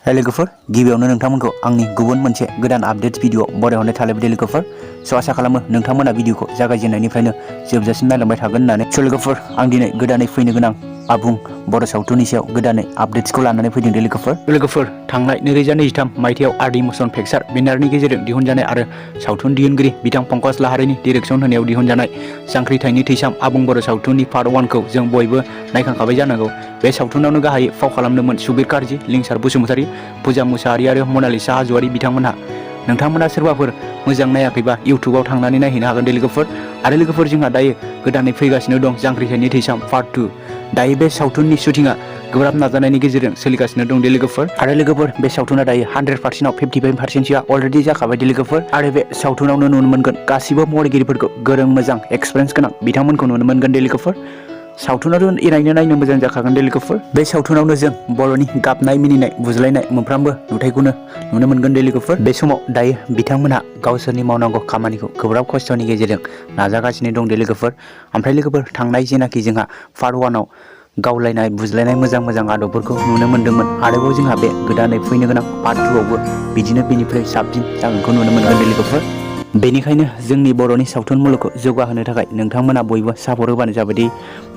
Hey लोगोफोर गिबियावनो नोंथांमोनखौ आंनि गुबुन मोनसे गोदान आपडेट भिडिअ बरायहरनाय थालायबाय लोगोफोर आसा खालामो नोंथांमोना भिडिअखौ जागायजेननायनिफ्रायनो जोबजासिम नायलांबाय थागोन होननानै लोगोफोर आं दिनै गोदानै फैनो गोनां आबुं बर' सावथुननि सायाव गोदानै आपडेट्सखौ लानानै फैदों लोगोफोर थांनाय 2023 मायथाइयाव आरडि मसन पिक्चार बेनारनि गेजेरजों दिहुनजानाय आरो सावथुन दिहुनगिरि बिथां पंकज लाहारीनि डिरेक्सन होनायाव दिहुनजानाय जांख्रिथायनि थैसाम आबुं बर' सावथुननि पार्ट 1खौ जों बयबो नायखांखाबाय जानांगौ। बे सावथुनावनो गाहायै फाव खालामदोंमोन सुखबir काrzee, लिंसार बसुमतारी, पुजा मुसाहारि आरो monalisha हाज'वारि बिथांमोनहा। नोंथांमोना सोरबाफोर मोजां नायाखैबा इउट्युबाव थांनानै नायहैनो हागोन लोगोफोर। आरो लोगोफोर जोंहा दायो गोदानै फैगासिनो दं जांख्रिथायनि थैसाम पार्ट 2। दायो बे सावथुननि शुटिंआ गोब्राब नाजानायनि गेजेरजों सोलिगासिनो दं लोगोफोर। आरो लोगोफोर बे सावथुना दायो 100%आव 55%सोआ अलरेडि जाखाबाय लोगोफोर। आरो बे सावथुनावनो नुनो मोनगोन गासिबो महरगिरिफोरखौ गोरों मोजां एक्सपिरियेन्स गोनां बिथांमोनखौ नुनो मोनगोन लोगोफोर। सावथुनाथ' एरायनो नायनो मोजां जाखागोन लोगोफोर। बे सावथुनावनो जों बर'नि गाबनाय मिनिनाय बुज्लायनाय मोनफ्रोमबो नुथायखौनो नुनो मोनगोन लोगोफोर। बे समाव दायो बिथांमोनहा गावसोरनि मावनांगौ खामानिखौ गोब्राब खस्थ'नि गेजेरजों नाजागासिनो दं लोगोफोर। ओमफ्राय लोगोफोर थांनाय जेनाखि जोंहा पार्ट 1आव गावलायनाय बुज्लायनाय मोजां आदबफोरखौ नुनो मोन्दोंमोन। आरोबाव जोंहा बे गोदानै फैनो गोनां पार्ट 2आवबो बिदिनो बेनिफ्राय साबसिन जागोनखौ नुनो मोनगोन लोगोफोर। बेनिखायनो जोंनि बर'नि सावथुन मुलुगखौ जौगाहोनो थाखाय नोंथांमोना बयबो सापर्ट होबानो जाबाय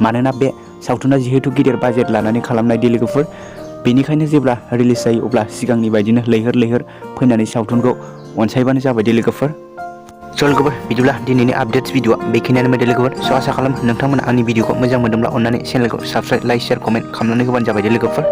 मानोना बे सावथुना जिहेतु गिदिर बाजेट लानानै खालामनाय लोगोफोर। बेनिखायनो जेब्ला रिलिज जायो अब्ला सिगांनि बायदिनो लैहोर फैनानै सावथुनखौ अनसायबानो जाबाय लोगोफोर। लोगोफोर बिदिब्ला दिनैनि आपडेट्स भिडिअआ बेखिनियानो मोनदों लोगोफोर। आसा खालामो नोंथांमोना आंनि भिडिअखौ मोजां मोनदोंब्ला अन्नानै चेनेलखौ साबस्क्राइब, लाइक, शेयार, कमेन्ट खालामनानै होबानो जाबाय लोगोफोर।